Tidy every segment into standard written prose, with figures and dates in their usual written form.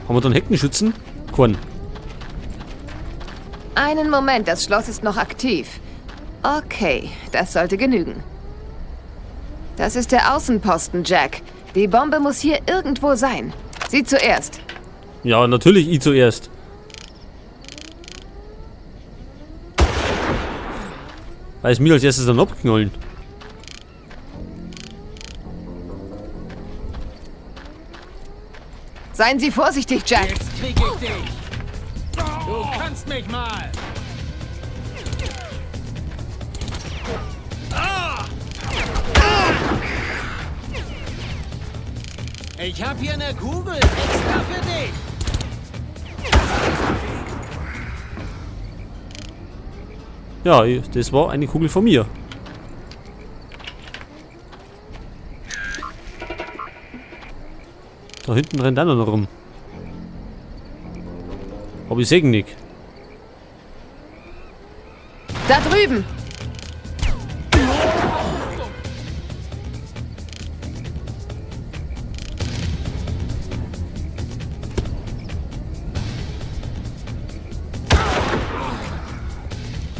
Haben wir dann Heckenschützen? Keinen. Einen Moment, das Schloss ist noch aktiv. Okay, das sollte genügen. Das ist der Außenposten, Jack. Die Bombe muss hier irgendwo sein. Sie zuerst. Ja, natürlich, ich zuerst. Weil es mir als erstes dann abknallen. Seien Sie vorsichtig, Jack. Jetzt krieg ich dich. Du kannst mich mal. Ich hab hier eine Kugel extra für dich. Ja, das war eine Kugel von mir. Da hinten rennt einer noch rum. Aber ich seh ihn nicht. Da drüben!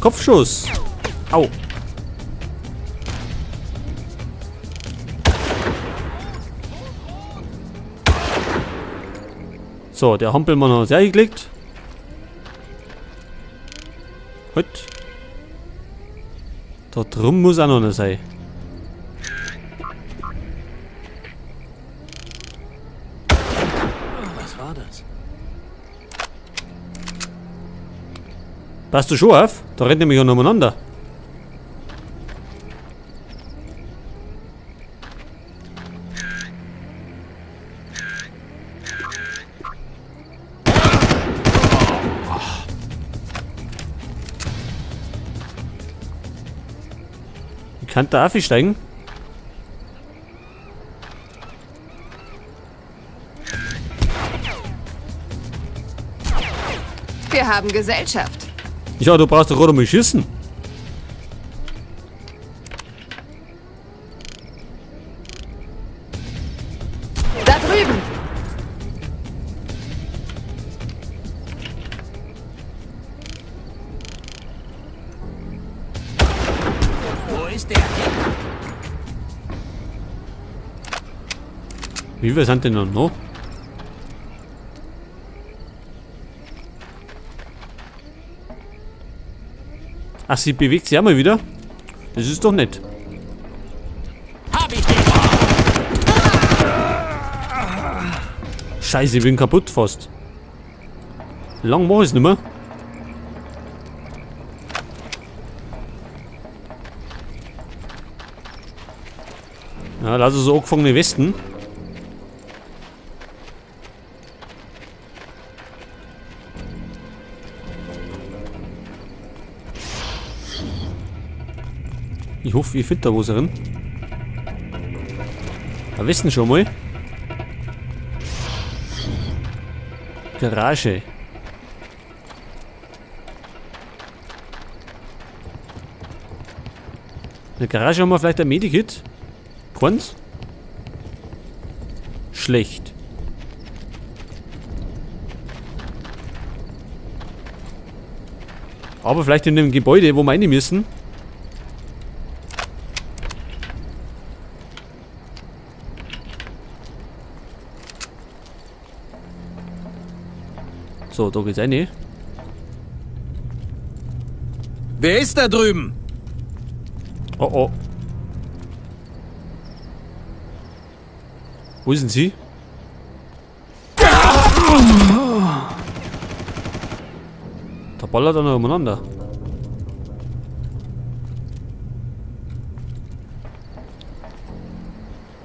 Kopfschuss. Au. So, der Hampelmann hat es geklickt. Halt. Da drum muss auch noch einer sein. Was war das? Passt du schon auf? Da rennt nämlich auch noch umeinander. Ich kann da aufsteigen. Wir haben Gesellschaft. Ja, du brauchst doch gerade mal schießen. Da drüben! Wo ist der hin? Wie viele sind denn da noch? Ach, sie bewegt sich auch mal wieder. Das ist doch nett. Hab ich dich. Scheiße, ich bin kaputt fast. Lang mach ich's nicht mehr. Ja, lass uns so angefangene Westen. Ich hoffe, ich finde da was drin. Wir wissen schon mal. Garage. In der Garage haben wir vielleicht ein Medikit. Keins? Schlecht. Aber vielleicht in dem Gebäude, wo wir rein müssen. So, da geht's rein. Wer ist da drüben? Oh, oh. Wo sind Sie? Da ballert er noch umeinander.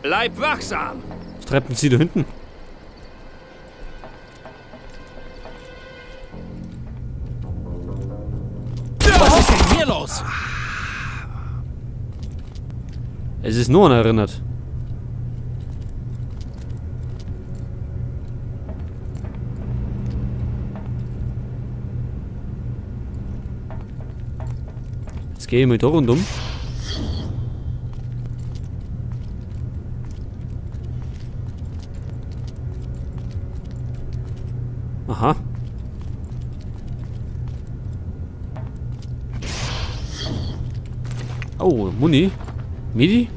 Bleib wachsam! Was treibt denn Sie da hinten? Was ist denn hier los? Es ist nur erinnert. Jetzt gehe ich mal da rundum. Aha. Oh, Muni. Medi?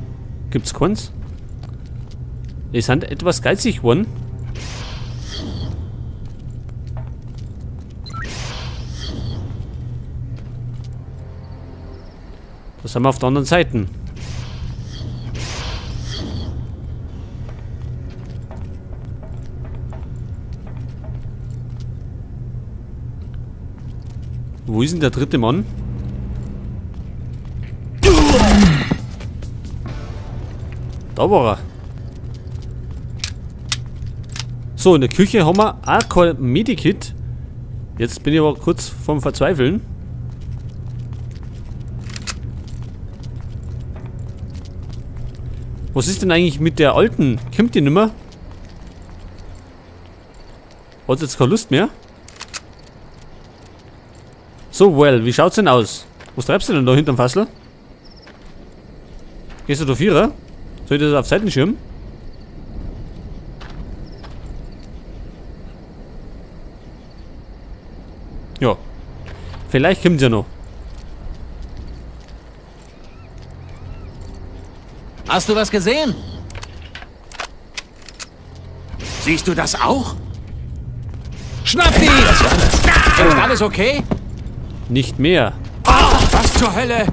Gibt's keins? Die sind etwas geizig geworden. Was haben wir auf der anderen Seite? Wo ist denn der dritte Mann? Da war er. So, in der Küche haben wir auch kein Medikit. Jetzt bin ich aber kurz vorm Verzweifeln. Was ist denn eigentlich mit der alten? Kommt die nimmer? Hat jetzt keine Lust mehr? So, well, wie schaut's denn aus? Was treibst du denn da hinterm Fassel? Gehst du da Vierer? Soll ich das auf Seitenschirm? Ja. Vielleicht kommt's ja noch. Hast du was gesehen? Siehst du das auch? Schnapp die! Was war das? Ist alles okay? Nicht mehr. Ah, was zur Hölle?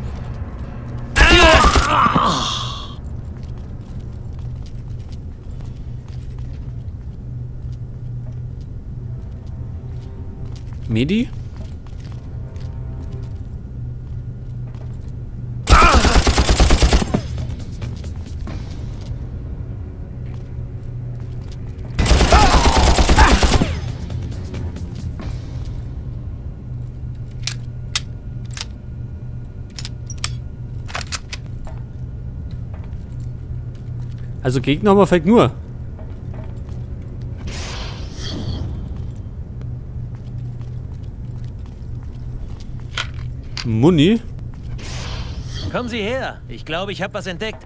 Medi? Also Gegner haben wir vielleicht nur. Muni. Kommen Sie her. Ich glaube, ich habe was entdeckt.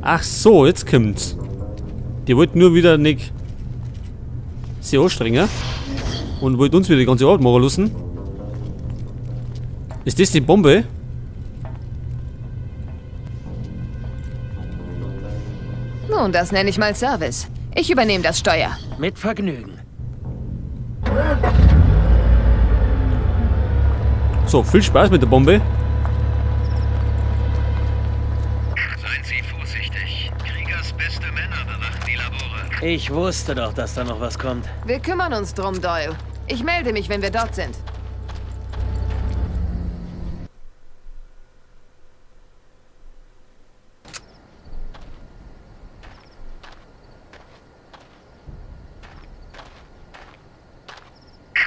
Ach so, jetzt kommt's. Die wollten nur wieder nicht sich anstrengen und wollten uns wieder die ganze Arbeit machen lassen. Ist das die Bombe? Nun, das nenne ich mal Service. Ich übernehme das Steuer. Mit Vergnügen. So, viel Spaß mit der Bombe. Seien Sie vorsichtig. Kriegers beste Männer bewachen die Labore. Ich wusste doch, dass da noch was kommt. Wir kümmern uns drum, Doyle. Ich melde mich, wenn wir dort sind.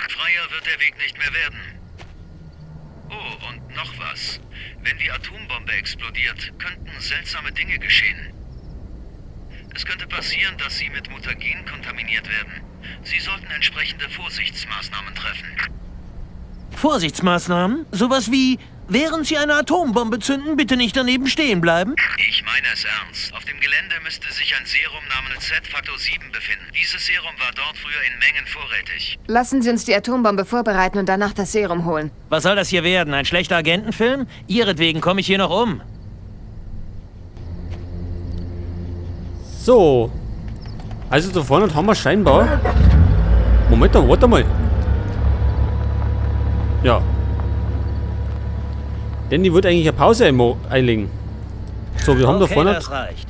Freier wird der Weg nicht mehr werden. Oh, und noch was. Wenn die Atombombe explodiert, könnten seltsame Dinge geschehen. Es könnte passieren, dass sie mit Mutagen kontaminiert werden. Sie sollten entsprechende Vorsichtsmaßnahmen treffen. Vorsichtsmaßnahmen? Sowas wie, während Sie eine Atombombe zünden, bitte nicht daneben stehen bleiben? Ich meine es ernst. Auf dem Gelände müsste sich ein Serum namens Z-Faktor 7 befinden. Dieses Serum war dort früher in Mengen vorrätig. Lassen Sie uns die Atombombe vorbereiten und danach das Serum holen. Was soll das hier werden? Ein schlechter Agentenfilm? Ihretwegen komme ich hier noch um. So. Also da vorne haben wir scheinbar... Moment, warte mal. Ja. Denn die wird eigentlich eine Pause einlegen. So, wir haben da Okay, vorne... das reicht.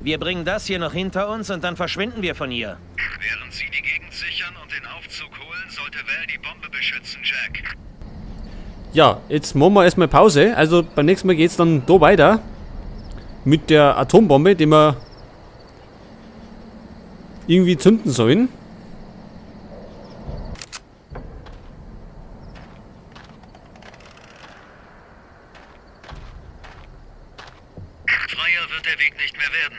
Wir bringen das hier noch hinter uns und dann verschwinden wir von hier. Während Sie die Gegend sichern und den Aufzug holen, sollte Val die Bombe beschützen, Jack. Ja, jetzt machen wir erstmal Pause. Also beim nächsten Mal geht's dann da weiter. Mit der Atombombe, die wir irgendwie zünden sollen. Freier wird der Weg nicht mehr werden.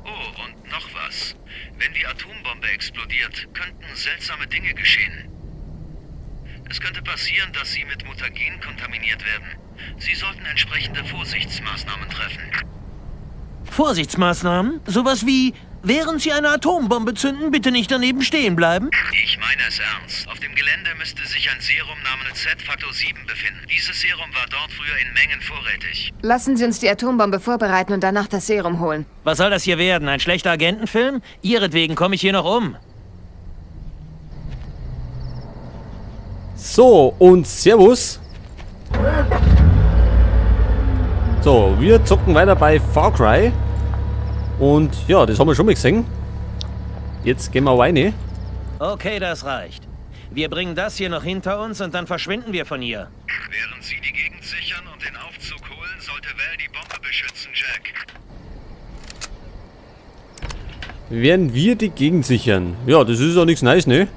Oh, und noch was. Wenn die Atombombe explodiert, könnten seltsame Dinge geschehen. Es könnte passieren, dass sie mit Mutagen kontaminiert werden. Sie sollten entsprechende Vorsichtsmaßnahmen treffen. Vorsichtsmaßnahmen? Sowas wie, Während Sie eine Atombombe zünden, bitte nicht daneben stehen bleiben. Ich meine es ernst. Auf dem Gelände müsste sich ein Serum namens Z-Faktor 7 befinden. Dieses Serum war dort früher in Mengen vorrätig. Lassen Sie uns die Atombombe vorbereiten und danach das Serum holen. Was soll das hier werden? Ein schlechter Agentenfilm? Ihretwegen komme ich hier noch um. So, und Servus. So, wir zocken weiter bei Far Cry. Und ja, das haben wir schon mal gesehen. Jetzt gehen wir rein. Okay, das reicht. Wir bringen das hier noch hinter uns und dann verschwinden wir von hier. Während Sie die Gegend sichern und den Aufzug holen, sollte Val die Bombe beschützen, Jack. Werden wir die Gegend sichern? Ja, das ist ja nichts Neues, ne?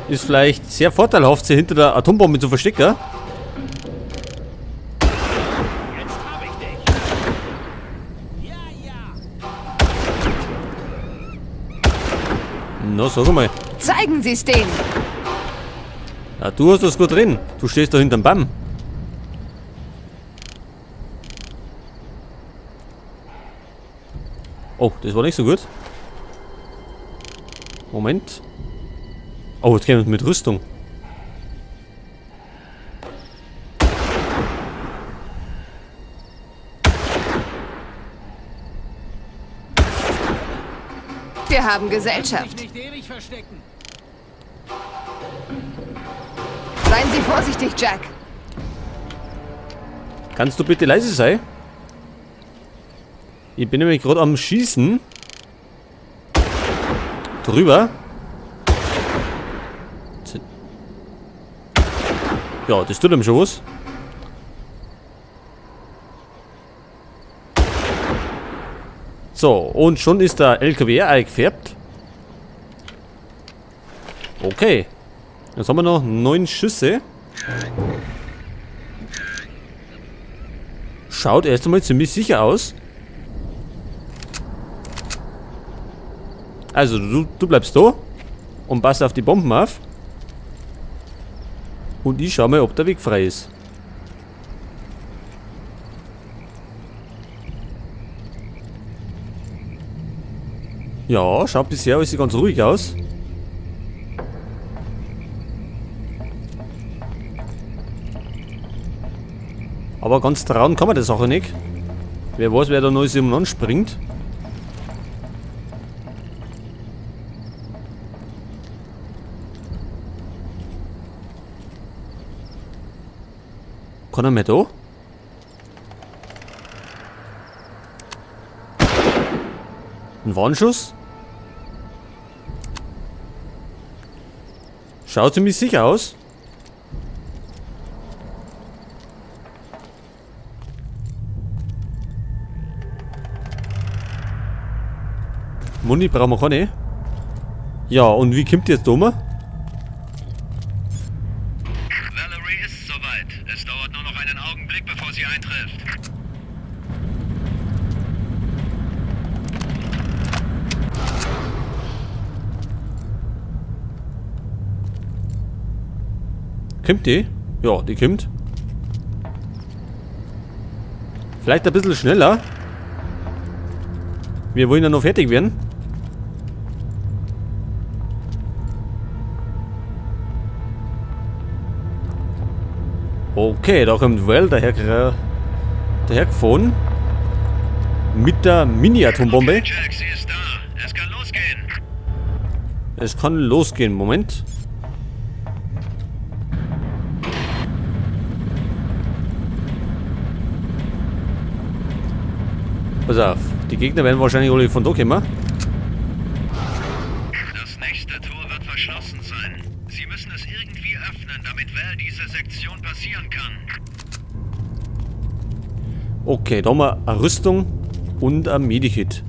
Ist vielleicht sehr vorteilhaft, sie hinter der Atombombe zu verstecken. Jetzt hab ich dich. Ja, ja. Na, sag mal. Zeigen Sie es denen! Ja, du hast das gut drin. Du stehst da hinterm Baum. Oh, das war nicht so gut. Moment. Oh, jetzt kämen wir mit Rüstung. Wir haben Gesellschaft. Nicht ewig verstecken. Seien Sie vorsichtig, Jack. Kannst du bitte leise sein? Ich bin nämlich gerade am Schießen. Drüber. Ja, das tut ihm schon was. So, und schon ist der LKW eingefärbt. Okay. Jetzt haben wir noch 9 Schüsse. Schaut erst einmal ziemlich sicher aus. Also, du bleibst da und passt auf die Bomben auf. Und ich schau mal, ob der Weg frei ist. Ja, schaut bisher alles ganz ruhig aus. Aber ganz trauen kann man der Sache nicht. Wer weiß, wer da noch umeinander springt. Kann er mehr da? Ein Warnschuss? Schaut ziemlich sicher aus. Muni brauchen wir keine. Ja, und wie kommt die jetzt da rum? Valerie ist soweit. Es dauert nur noch einen Augenblick, bevor sie eintrifft. Kommt die? Ja, die kommt. Vielleicht ein bisschen schneller. Wir wollen ja noch fertig werden. Okay, da kommt Val dahergefahren. Mit der Mini-Atombombe. Okay, Jack, sie ist da. Es kann losgehen. Es kann losgehen. Moment. Pass auf, die Gegner werden wahrscheinlich alle von da kommen. Das nächste Tor wird verschlossen sein. Sie müssen es irgendwie öffnen, damit Val diese Sektion passieren kann. Okay, da haben wir eine Rüstung und ein Medikit.